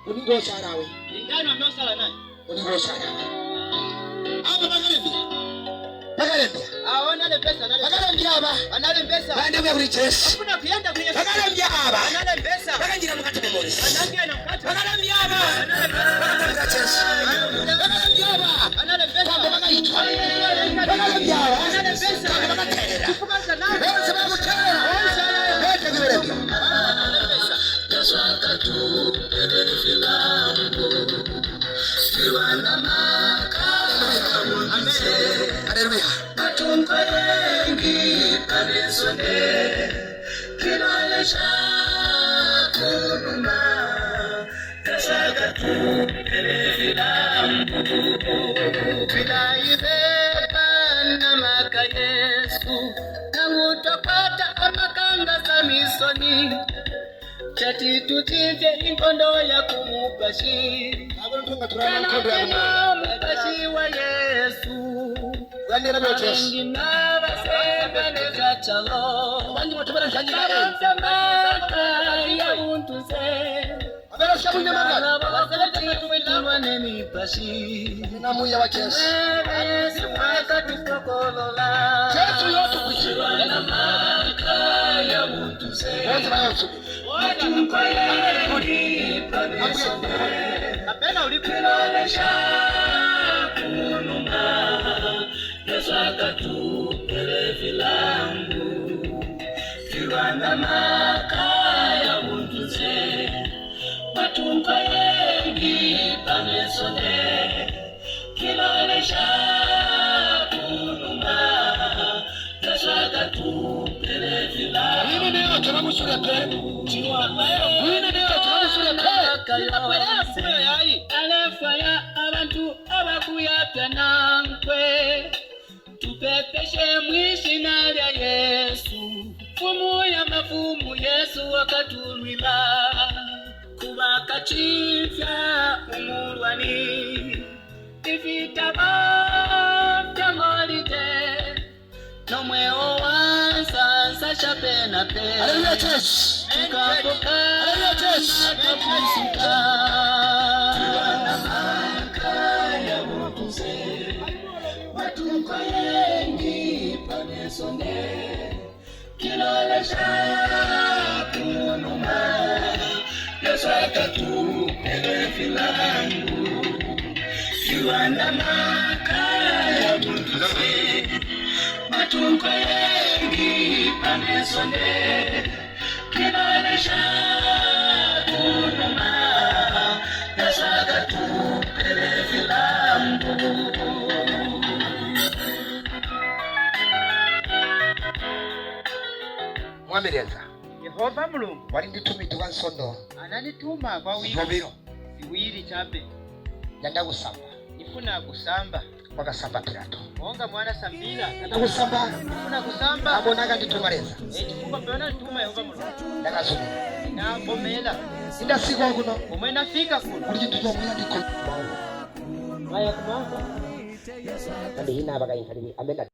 Uningocharawe. Ndani amene naye. Uningocharawe. Apa pakalembya. Pakalembya. Awo analembesa analembesa. Pakalembya apa. Analembesa. Vaende kuya kuli Jesu. Afuna kuyenda kuli Yesu. Pakalembya apa. Analembesa. Vakanjira mukati memozi. Anangena mkati. Pakalembya apa. Vakatambira Jesu. Pakalembya apa. Analembesa. Kwamba vakaitwa. Pakalembya apa. Kwamba vakaterera. Chifukwa naye. Bonse vakuterera. Vete kuverembya. Analembesa. Haleluya. Vilaibeba maka Yesu nangutopata amakanga samisoni chati tuchinje inkondo ya kumupashi Akuntunga turana nkondo ya kumwana. mupashi wa Yesu Kuyanira byo Jesu. abengina basebeneza chalo Abandi batubera njanyira eh. abamsambaka yabuntuze Abera shabunya magana. abakutilwa nemipashi Namuya wa Jesu. Yesu akatupokolola Jesu yotukwichira. Bonse bayosubira. Apena ulipo. Ini ndio tunamusura pe. Ini ndio tunamusura pe. Alefaya abantu abakuyapya nankwe tupepeshe mwishina lya Yesu fumu ya mafumu Yesu wakatulwila kubakachifya umulwani ifitabo vyangolite nomweo wansansa shapenape Haleluya Jesu. tukapoka Haleluya Jesu. tukapusuka Mwamireza. Yehova Mulungu Walinditumidde wansondo. ananituma kwa wiki Zobiro. ziwiri chabe Yanda kusamba. nifuna kusamba Wakasamba Pilato. monga mwana sambila Yanda kusamba. nifuna kusamba Abona akandituma leza. chifukwa peona nituma Yehova Mulungu Ndakasubira. nabomela Indasika kuno. omwe nafika kuno Kuli chintu chomwe ndiko. maya kumanga Kandi hina abakayinkalili amena.